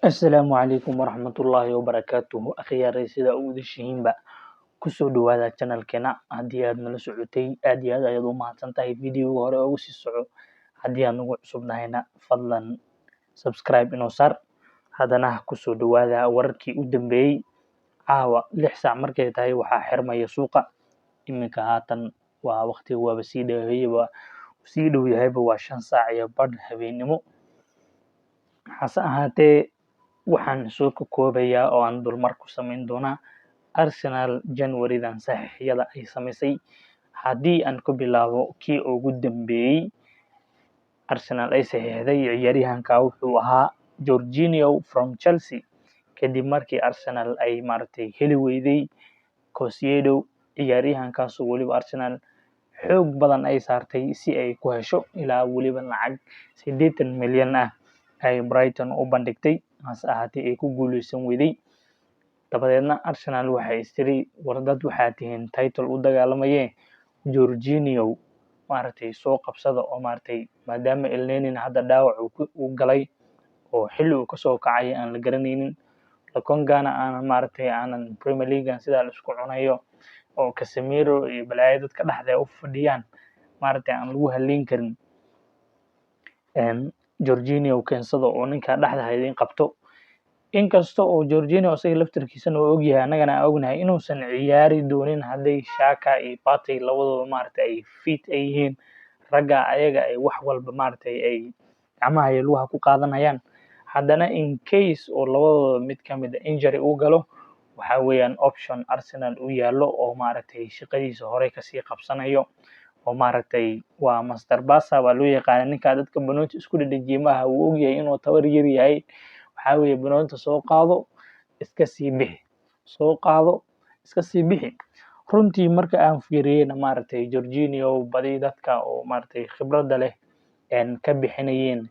Asalaamu calaykum waraxmatullaahi wabarakaatuhu. Akhyaaray, sida u udashihiinba, kusoo dhawaada channelkeena. Haddii aad nala socotay, aad iyo aad ayaad u mahadsan tahay. Videoga hore ugu sii soco. Haddii aad nagu cusub nahayna, fadlan subscribe inoo saar. Haddana kusoo dhawaada wararkii u dambeeyey. Caawa 6 saac markay tahay waxaa xirmaya suuqa. Iminka haatan waa waqtiga waaba sii dhoweeyaba, sii dhow yahayba, waa 5 saac iyo badh habeennimo. Hase ahaatee, waxaan soo ka koobayaa oo aan dulmar ku samayn doonaa Arsenal January-dan saxiixyada ay samaysay. Haddii aan ku bilaabo kii ugu dambeeyey Arsenal ay saxiixday, ciyaaryahanka wuxuu ahaa Jorginho from Chelsea. Kadib markii Arsenal ay maaragtay heli weyday Caicedo, ciyaaryahankaasoo weliba Arsenal xoog badan ay saartay si ay ku hesho, ilaa weliba lacag 80 milyan ah ay Brighton u bandhigtay, hase ahaatee ay ku guuleysan weyday. Dabadeedna Arsenal waxay istiri, "War dad waxaa tihiin title u dagaalamayee, Jorginho maaragtay soo qabsada," oo maaragtay maadaama Elneny hadda dhaawac uu galay oo xilli uu kasoo kacay aan la garanaynin, Lokongana aanan maaragtay aanan Premier League sidaa la isku cunayo, oo Casemiro iyo balaayo dadka dhexda u fadhiyaan, maaragtay aan lagu haleyn karin, Jorginho keensada oo ninka dhexda ha idin qabto. Inkasta oo Jorginho isaga laftarkiisana uu ogyahay, annagana aan ognahay inuusan ciyaari doonin hadday Xhaka iyo Partey labadooda maaragtay ay fit ay yihiin, ragga ayaga ay wax walba maaragtay ay gacmaha iyo lugaha ku qaadanayaan. Haddana in case oo labadooda mid ka mid ah injury uu galo, waxa weeyaan option Arsenal u yaallo oo maaragtay shaqadiisa horey kasii qabsanayo, oo maaragtay waa Master Basa baa loo yaqaana. Ninkaa dadka banoonta isku dhedhejiye maaha, wuu ogyahay inuu tabar yar yahay. Waxaa weeye banoonta soo qaado, iska sii bixi, soo qaado, iska sii bixi. Runtii marka aan fiiriyeyna, maaragtay Jorginho badi dadka oo maaragtay khibradda leh ka bixinayeen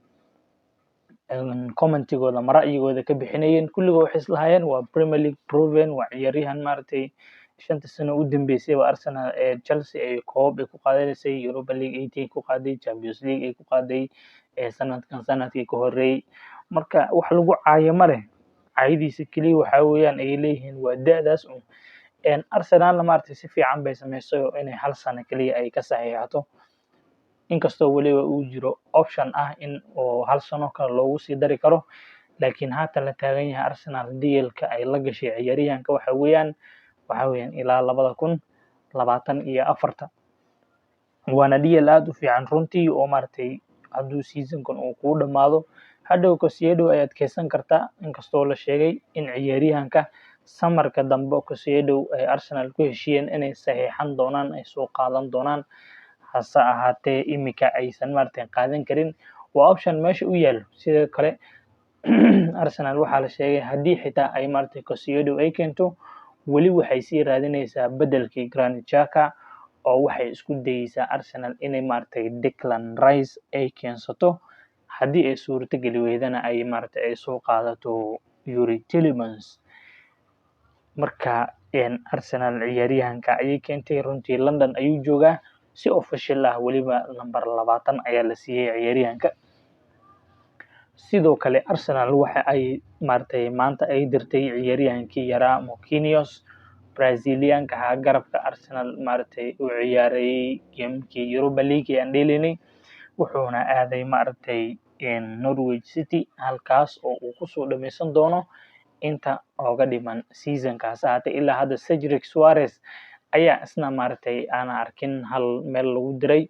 commentigooda ama ra'yigooda ka bixinayeen, kulligood waxay islahaayeen waa Premier League proven, waa ciyaaryahan maaragtay 5-ta sano u dambeysay waa Arsenal ee Chelsea ay koobab ay ku qaadanaysay, Europa League 18 ku qaaday, Champions League ay ku qaaday sanadkan, sanadkii ka horreeyay. Marka wax lagu caayo ma leh, caayadiisa keliya waxaa weeyaan ay leeyihiin waa da'daas un. Arsenalna maaragtay si fiican bay samaysay oo inay hal sano keliya ay ka saxiixato, inkastoo weliba uu jiro option ah in oo hal sano kale loogu sii dari karo. Laakiin haatan la taagan yahay, Arsenal dealka ay la gashay ciyaaryahanka waxa weeyaan ilaa 2024-ta, waana deal aad u fiican runtii, oo maaragtay hadduu seasonkan uu kuu dhamaado, hadhow Caicedo ayaad keensan kartaa. Inkastoo la sheegay in ciyaaryahanka summerka dambe Caicedo ay Arsenal ku heshiiyeen inay saxiixan doonaan, ay soo qaadan doonaan, hase ahaatee imika aysan maaragtay qaadan karin, waa option meesha u yaalo. Sidoo kale Arsenal waxaa la sheegay haddii xitaa ay maaragtay Caicedo ay keento, weli waxay sii raadinaysaa beddelkii Granit Xhaka, oo waxay isku dayeysaa Arsenal inay maaragtay Declan Rice ay keensato. Haddii ay suurto geli weydana, ay maaragtay ay soo qaadato Youri Tielemans. Marka Arsenal ciyaaryahanka ayay keentay. Runtii London ayuu joogaa si official ah, weliba number 20 ayaa la siiyey ciyaaryahanka. Sidoo kale Arsenal waxa ay maaragtay maanta ay dirtay ciyaaryahankii yaraa Marquinhos, Brazilianka ahaa, garabka Arsenal maaragtay u ciyaarayay gamekii Europa League ee aan dheelaynay, wuxuuna aaday maaragtay Norwich City, halkaas oo uu kusoo dhameysan doono inta ooga dhiman seasonka. Hase ahaatee, ilaa hadda Cedric Soares ayaa isna maaragtay aan arkin hal meel lagu diray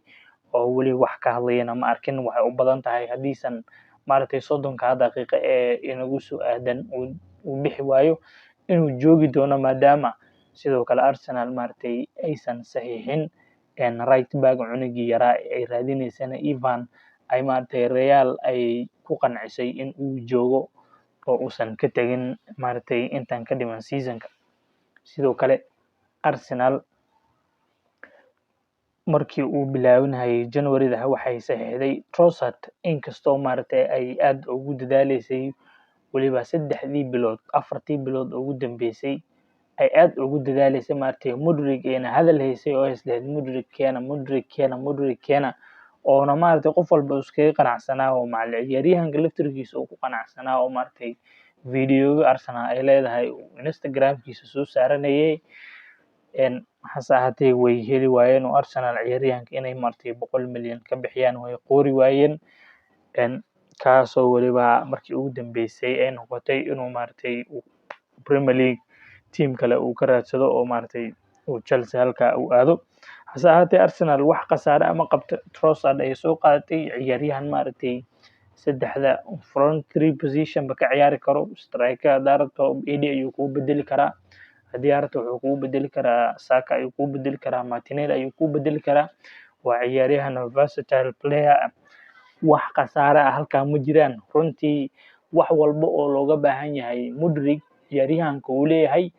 oo weli wax ka hadlayana ma arkin. Waxay u badan tahay haddiisan maaragtay 30-ka daqiiqo ee inagu soo aadan uu bixi waayo, inuu joogi doono, maadaama sidoo kale Arsenal maaragtay aysan saxiixin right back cunugii yaraa ay raadineysana, Ivan, ay maaragtay Real ay ku qancisay in uu joogo oo uusan ka tegin maaragtay intaan ka dhiman seasonka. Sidoo kale Arsenal markii uu bilaabanayay January-da waxay saxiixday Trossard, inkastoo maaragtay ay aad ugu dadaaleysay, weliba 3-dii bilood, 4-tii bilood ugu dambeysay ay aad ugu dadaaleysay maaragtay Mudryk ayna hadal haysay oo is lahayd, "Mudryk keena, Mudryk keena, Mudryk keena." Oona maaragtay qof walba iskaga qanacsanaa, oo macal ciyaaryahanka laftirkiisa uu ku qanacsanaa, oo maaragtay video Arsenal ay leedahay Instagramkiisa soo saaranayay. Hase ahaatee way heli waayeen oo Arsenal ciyaaryahanka inay maaragtay 100 milyan ka bixiyaan way qoori waayeen, kaasoo weliba markii ugu dambeysay ay noqotay inuu maaragtay Premier League team kale uu ka raadsado oo maaragtay uu Chelsea halkaa uu aado. Hase ahaatee Arsenal wax khasaare ama qabto, Trossard ay soo qaadatay, ciyaaryahan maaragtay saddexda front three position ba ka ciyaari karo. Striker haddaa rabto, Eddie ayuu kugu bedeli karaa. Haddii aad rabto, wuxuu kugu bedeli karaa Saka ayuu kugu bedeli karaa, Martinelli ayuu kugu bedeli karaa. Waa ciyaaryahan versatile player ah. Wax khasaare ah halkaa ma jiraan runtii. Wax walba oo looga baahan yahay Mudrik ciyaaryahanka uu leeyahay,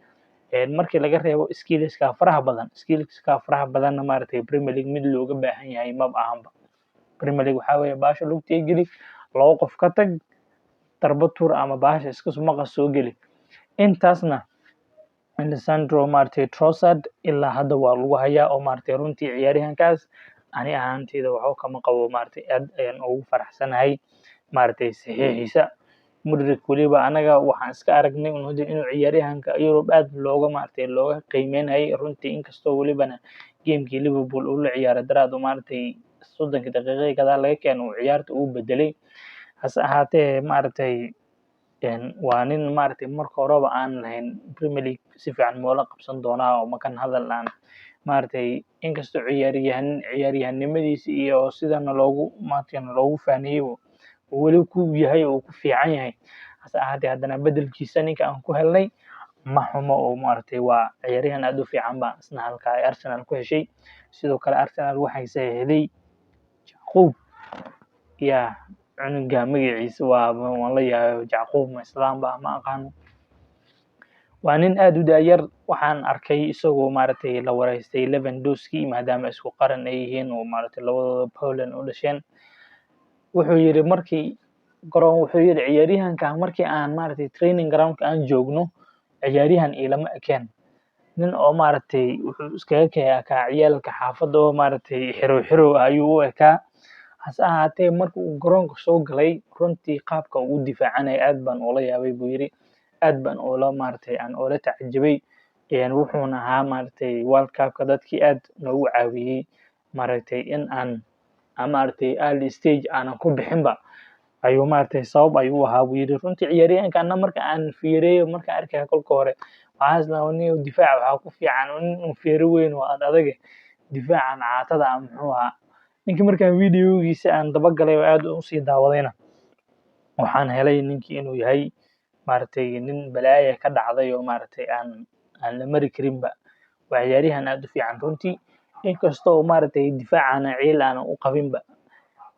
markii laga reebo skillska faraha badan. Skillska faraha badanna maaragtay Premier League mid looga baahan yahay maba ahanba. Premier League waxaa weeye baasha lugta geli, laba qof ka tag, darba tuur ama baasha iska maqas soo geli. Intaasna Alessandro maaragtay Trossard ilaa hadda waa lagu hayaa, oo maaragtay runtii ciyaaryahankaas ani ahaanteyda waxba kama qabo. Maaragtay aad ayaan ugu faraxsanahay maaragtay saxiixiisa Mudrik. Weliba anaga waxaan iska aragnay inuu ciyaaryahanka Yurub aad looga maaragtay looga qiimeynayay runtii, inkastoo welibana gamekii Liverpool uu la ciyaaray daraad uu maaragtay 30-kii daqiiqadii gadaal laga keeno uu ciyaarta uu bedelay. Hase ahaatee maaragtay waa nin maaragtay marka horeba aan lahayn Premier League si fiican moola qabsan doonaa oo makan hadal aan maaragtay, inkastoo ciyaaryahan ciyaaryahanimadiisa iyo sidana loogu maaragtay loogu faaniyey uu weli ku yahay oo ku fiican yahay. Hase ahaatee haddana bedelkiisa ninka aan ku helnay ma xumo, oo maaragtay waa ciyaaryahan aad u fiican ba isna halkaa ay Arsenal ku heshay. Sidoo kale Arsenal waxay saxiixday Yacquub. Ya cunuga magaciisa waa waan la yaabay, Yacquub ma islaam ba ma aqaano. Waa nin aad u da'yar. Waxaan arkay isagoo maaragtay la wareystay Lewandowski, maadaama isku qaran ay yihiin oo maaragtay labadooda Poland u dhasheen. Wuxuu yiri markii garoon, wuxuu yiri ciyaaryahanka markii aan maaragtay training groundka aan joogno, ciyaaryahan ilama ekeen, nin oo maaragtay wuxuu iskaga ekaa ciyaalka xaafadda oo maaragtay xirow xirow ah ayuu u ekaa. Hase ahaatee marka uu garoonka soo galay, runtii qaabka uu u difaacanaya aad baan ula yaabay buu yiri, aad baan ula maaragtay aan ula tacajabay. Wuxuuna ahaa maaragtay World Cup-ka dadkii aad noogu caawiyey maaragtay in aan maaragtay early stage aanan ku bixinba ayuu maaragtay sabab ayuu u ahaa buu yiri runtii. Ciyaaryahankaana marka aan fiiriyo, markaan arkaya kolka hore, waxaan islahaa nin difaaca waxaa ku fiican nin feero weyn oo ad adag, difaacan caatada ah muxuu ahaa ninkii. Markaan videogiisa aan daba galay oo aad usii daawadayna, waxaan helay ninkii inuu yahay maaragtay nin balaaya ka dhacday oo maaragtay aan la mari karinba. Waa ciyaaryahan aad u fiican runtii, inkastoo maaragtay difaacana ciil aanan u qabinba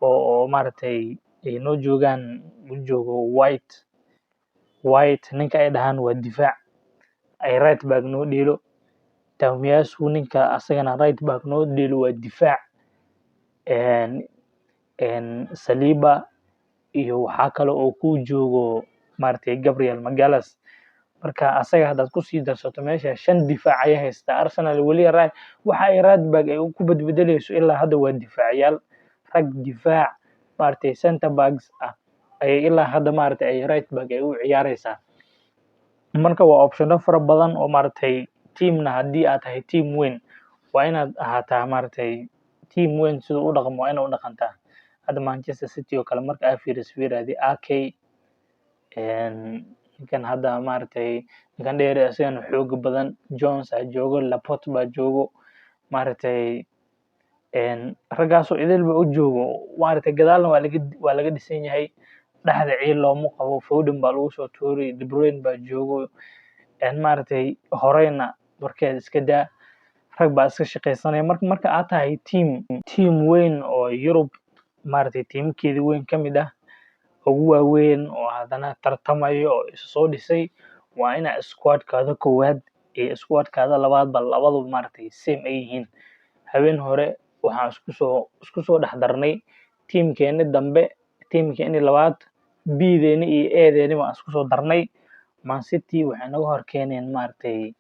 oo maaragtay ay noo joogaan, u joogo White. White ninka ay dhahaan waa difaac ay right back noo dheelo. Tomiyasu ninka asagana right back noo dheelo waa difaac. Saliba iyo waxaa kale oo ku joogo maaragtay Gabriel Magalhaes. Marka asaga haddaad kusii darsato meesha, shan difaac ayay haystaa Arsenal. Weli waxa ay right back ay ku bedbedelayso ilaa hadda waa difaacyaal, rag difaac maaragtay center backs ah ayay ilaa hadda maaragtay ay right back ay u ciyaareysaa. Marka waa optiono fara badan oo maaragtay teamna haddii aad tahay team weyn, waa inaad ahaataa maaragtay team weyn siduu u dhaqmo waa inaad u dhaqantaa. Hadda Manchester City oo kale marka aad fiiriso, fiiraadi Ake, ninkan hadda maaragtay ninkan dheer isagana xooga badan, Jones aa joogo, Laporte baa joogo, maaragtay raggaasoo idilba u joogo. Maaragtay gadaalna waa laga dhisan yahay, dhexda ciil looma qabo, Foden baa lagu soo tuuray, De Bruyne baa joogo, maaragtay horeyna warkeeda iska daa, rag baa iska shaqaysanaya. Marka aad tahay team weyn oo Yurub maaragtay tiimkeeda weyn ka mid ah, ugu waaweyn, oo haddana tartamayo oo isu soo dhisay, waa inaa squadkaada koowaad iyo squadkaada labaadba labaduba maaragtay same ay yihiin. Habeen hore waxaan isku soo dhex darnay tiimkeeni dambe, tiimkeeni labaad, B-deeni iyo A-deeni baan isku soo darnay. Man City waxay naga hor keeneen maaragtay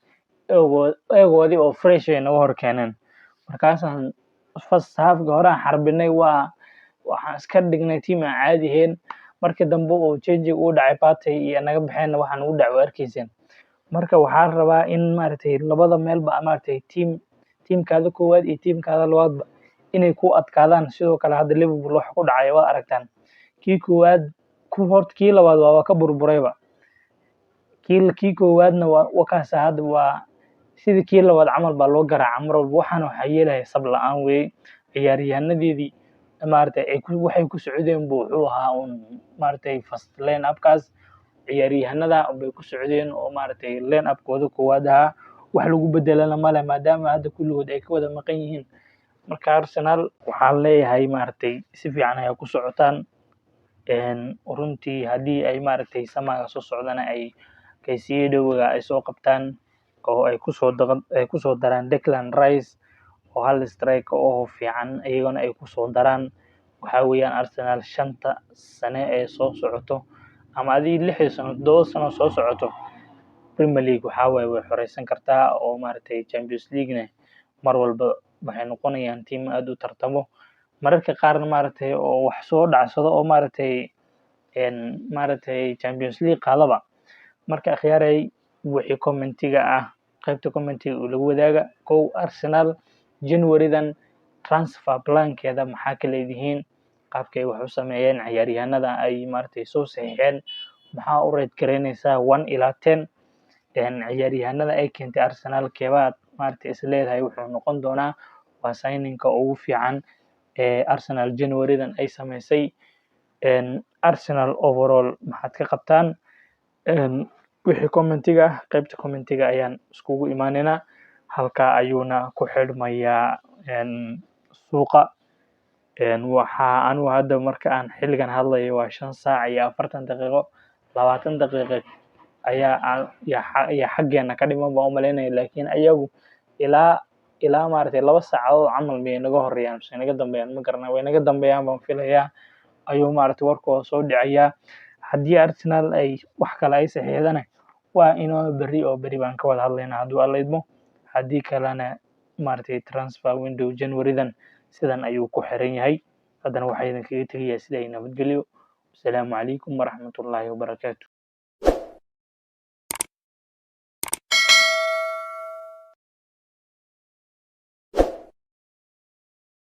A-goodii oo fresh ay naga hor keeneen. Markaasaan first half-ka hore aan xarbinay, waa Waxaan iska dhignay team aan caadi ahayn. Markii dambe oo change uu dhacay, Partey iyo naga baxeen, waxaan ugu dhacay waa arkayseen. Marka waxaa la rabaa in maaragtay labada meelba maaragtay teamkaada koowaad iyo teamkaada labaadba inay ku adkaadaan. Sidoo kale hadda Liverpool wax ku dhacay waa aragtaan. Kii koowaad ku horta, kii labaad waa ka burburayba. Kii koowaadna waa wakaasa. Hadda waa sidii kii labaad camal baa loo garaaca mar walba. Waxaana waxaa yeelaya sub la'aan weeye. Ciyaaryahanadeedii maaragtay ay ku waxay ku socdeen bu wuxuu ahaa un maaragtay first line upkaas ciyaaryahanada bay ku socdeen oo maaragtay line upkooda koowaad ahaa. Wax lagu bedelana male, maadaama hadda kulligood ay ka wada maqan yihiin. Marka Arsenal waxaan leeyahay, maaragtay, si fiican ayaa ku socotaan runtii. Haddii ay maaragtay samaga soo socdana ay Caicedo-ga ay soo qabtaan oo ay kusoo daraan Declan Rice oo hal striker oo fiican iyagana ay kusoo daraan, waxaa weeyaan Arsenal 5-ta sane ee soo socoto ama adii 6-da sano, 7 sano soo socoto, Premier League waxaa waaye way xoreysan kartaa oo maaragtay Champions League-na mar walba waxay noqonayaan team aad u tartamo, mararka qaarna maaragtay oo wax soo dhacsado oo maaragtay Champions League qaadaba. Marka akhyaaray, wixii commentiga ah qaybta commentiga lagu wadaaga. Kow, Arsenal January-dan transfer plankeeda maxaa ka leedihiin? Qaabkay wax u sameeyeen, ciyaaryahanada ay maaragtay soo saxiixeen, maxaa u rate gareynaysaa 1 ilaa 10? Ciyaaryahanada ay keentay Arsenal keebaad maaragtay is leedahay wuxuu noqon doonaa waa signing-ka ugu fiican ee Arsenal January-dan ay sameysay? Arsenal overall maxaad ka qabtaan? Wixii commentiga ah qaybta commentiga ayaan iskugu imaaneynaa. Halkaa ayuuna ku xidhmayaa suuqa. Waxaa anigu hadda marka aan xilligan hadlayo waa 5 saac iyo 40 daqiiqo, 20 daqiiqo ayaa ayaa xaggeena ka dhiman baan u malaynaya, laakiin ayagu ilaa maaragtay 2 saacadood camal miyay naga horeeyaan mise naga dambeeyaan, ma garanayo. Way naga dambeeyaan baan filayaa ayuu maaragtay warkooda soo dhacayaa. Haddii Arsenal ay wax kale ay saxiixdana, waa inoo berri oo berri baan ka wada hadlaynaa hadduu Alla idmo. Haddii kalena maaragtay transfer window January-dan sidan ayuu ku xiran yahay. Haddana waxaa idinkaga tegayaa sida ay nabadgelyo. Asalaamu calaykum waraxmatullaahi wabarakaatu.